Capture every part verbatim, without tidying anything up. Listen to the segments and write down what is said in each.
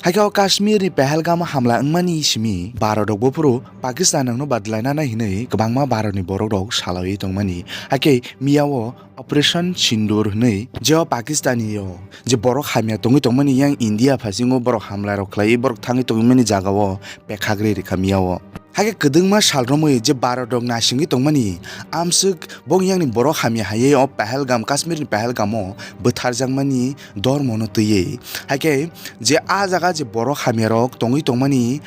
Haikhe o Kashmir ni Pahalgam o hamla wngmani simi Bharat rok buphuru Pakistan rokno badlaina nai hinwi kwbangma Bharat ni borok rok salaiwi tongmani. Haikhe miyao Operation Sindoor hinwi je o Pakistani o je borok hamya tongwi tongmani yang India phasingo borok hamla rok khlaiwi borok thangwi tongmani jagao pekhagri rikha miyao. Haikhe kwdwngma sal romwi je Bharat rok nasingwi tongmani amswk bong yangni borok hamya haiwi o Pahalgam, Kashmir ni Pahalgam o bwtharjakmani dormono twiwi. Haikhe je a jaga je borok hamya rok tongwi tongmani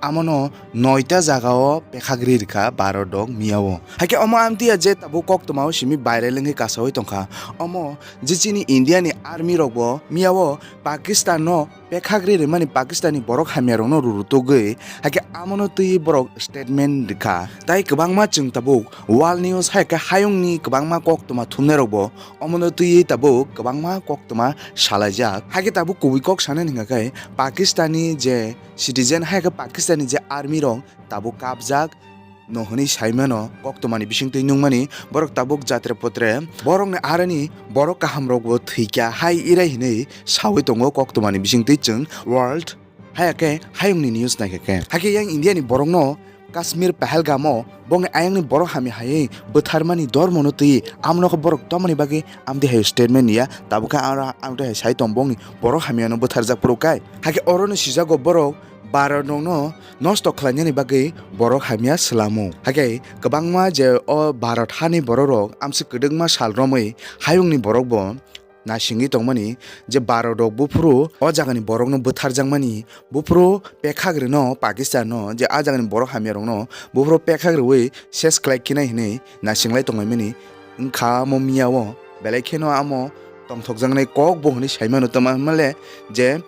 amono noita jaga o pekhagri rikha Bharat rok miyao. Haikhe omo amtwi ya je tabuk koktwma o simi viral wngwi kasawi tongkha. Omo je chini India ni army rok bo miyao Pakistan no pekhagri rimani Pakistani borok hamya rokno rurutugwi, haikhe amono twiwi borok statement rikha. Tai kwbangma chwng tabuk World News haikhe hayungni kwbangma koktwma thumnai rokbo omono twiwi tabuk kwbangma koktwma salaijak. Haikhe tabuk kubui kok sanani hwnkha khe Pakistani je citizen haikhe Pakistani je army rok tabuk kapjak no hwnwi saimano koktwmani bisingtwi nukmani borok tabuk jatre potre borokni arani borok kaham rokbo thwikha hai irai hinwi sawi tongo koktwmani bisingtwi chwng world haya khe hayungni news naikha khe. Haikhe yang India ni borokno Kashmir Pahalgam o bongni ayangni borok hamya haiwi bwtharmani dormono twi amono khe borok tomoni bagwi amtwi hai statement ya tabuk khe aro amtwi hai sai tong bongni borok hamyano bwtharjak phuru kai. Haikhe orono sijago borok Bharat rokno nosto khlainani bagwi borok hamya swlamo. Haikhe kwbangma je o Bharat hani borok rok amswk kwdwkma sal romwi hayungni borok bo nasingwi tongmani je Bharat rok buphuru o jagani borokno bwtharjakmani buphuru pekhak rwno Pakistan no je a jagani borok hamya rokno buphuru pekhak rwwi ses khlai khinai hinwi nasinglai tonglaimani wngkha omo miyao belai kheno amo tongthokjaknai kok bo hwnwi saimano tongma hwnmale je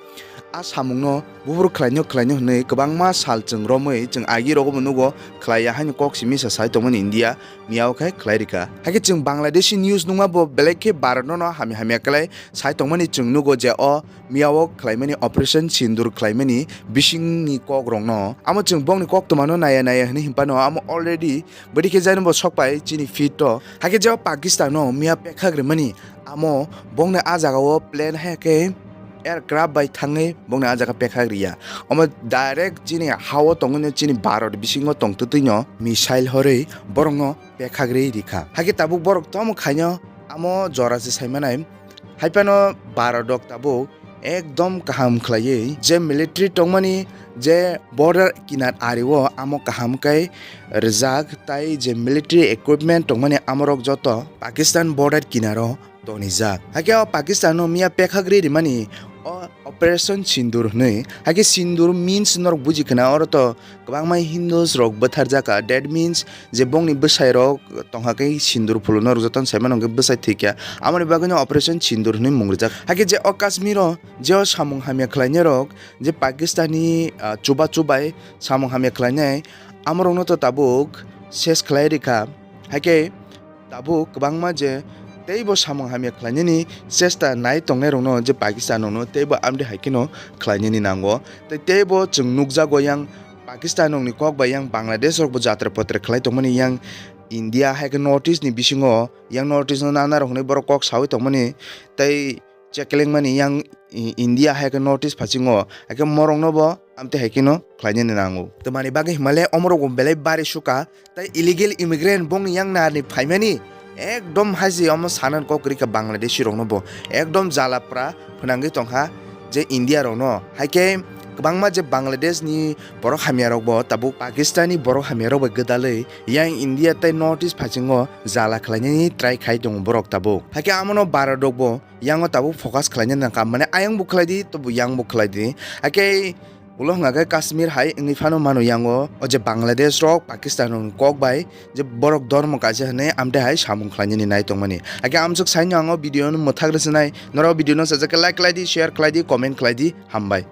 a samungno buphuru khlainw khlainw hwnwi kwbangma sal chwng romwi chwng agi rogo bo nugo khlaiya haino kok simi sa sai tongmani India miyao khe khlai rikha. Haikhe chwng Bangladeshi news nungma bo belai khe Bharat no no hamya hamya khlai sai tongmani chwng nugo je o miyao khlaimani Operation Sindoor khlaimani bisingni kok rokno. Amo chwng bongni koktwmano naya naya hwnwi hinphano amo already bwdikhe jaino bo sokpai chini feet o. Haikhe je o Pakistan no miya pekhak rwmani amo bongni a jagao plane hai khe aircraft bai thangwi bongni a jaga pekhak riya. Omo direct chini hao tongwino chini Bharat bisingo tongtwtwino missile horwi borokno pekhak ri rikha. Haikhe tabuk borok tomo khaino amo jora se saimanai. Haiphano Bharat rok tabuk ekdom kaham khlaiwi je military tongmani je border kinar ario amo kaham khe rijak tai je military equipment tongmani amorok joto Pakistan border kinaro tonijak. Haikhe o Pakistan no miya pekhak ri rimani o Operation Sindoor hwnwi. Haikhe Sindoor means norok buji khna oro to kwbangma Hindus rok bwtharjak kha. That means je bongni bwsai rok tongkha khe sindur phulukno rwjak tong saimano hwnkhe bwsai thwikha. Amoni bagwino Operation Sindoor hwnwi mung rijak. Haikhe je o Kashmir o je o samung hamya khlainai rok je Pakistani, ah, chuba chubai samung hamya khlainai amorokno to tabuk ses khlai rikha. Haikhe tabuk kwbangma je teibo samung hamya khlainani chesta nai tongnai rokno je Pakistan rokno teibo amde hai kheno khlainani nango. Tei teibo chwng nukjago yang Pakistan rokni kok bai yang Bangladesh rokbo jatra patra khlai tongmani yang India hai khe North East ni bisingo yang North East no nana rok hwnwi borok kok sawi tongmani tei chekelengmani yang I-, India hai khe North East phasingo hai khe morokno bo amtwi hai kheno khlainani nango. Twmani bagwi himale omorok bo belai bari suka tei illegal immigrant bongni yang narni phaimani ekdom haji omo sanan kok kwrwi kha Bangladeshi rokno bo ekdom jala pra phwnangwi tongkha je India rokno. Haikhe kwbangma je Bangladesh ni borok hamya rok bo tabuk Pakistani borok hamya rok bai gwdalwi yang India tei North East phasingo jala khlainani try khai tongo borok tabuk. Haikhe amono Bharat rok bo yango tabuk focus khlainani nangkha, mane ayang bo khlai di, tobo yang bo khlai di. Haikhe ulo hwnga khe Kashmir hai wngwi phano mano yango, o je Bangladesh rok, Pakistan rokni kok bai je borok dormo kaisa hwnwi amtwi hai samung khlainani nai tongmani. Haikhe amsuk saino ang o video no mwthak rwchinai, norok video no sajak khe like khlai di, share khlai di, comment khlai di, hambai.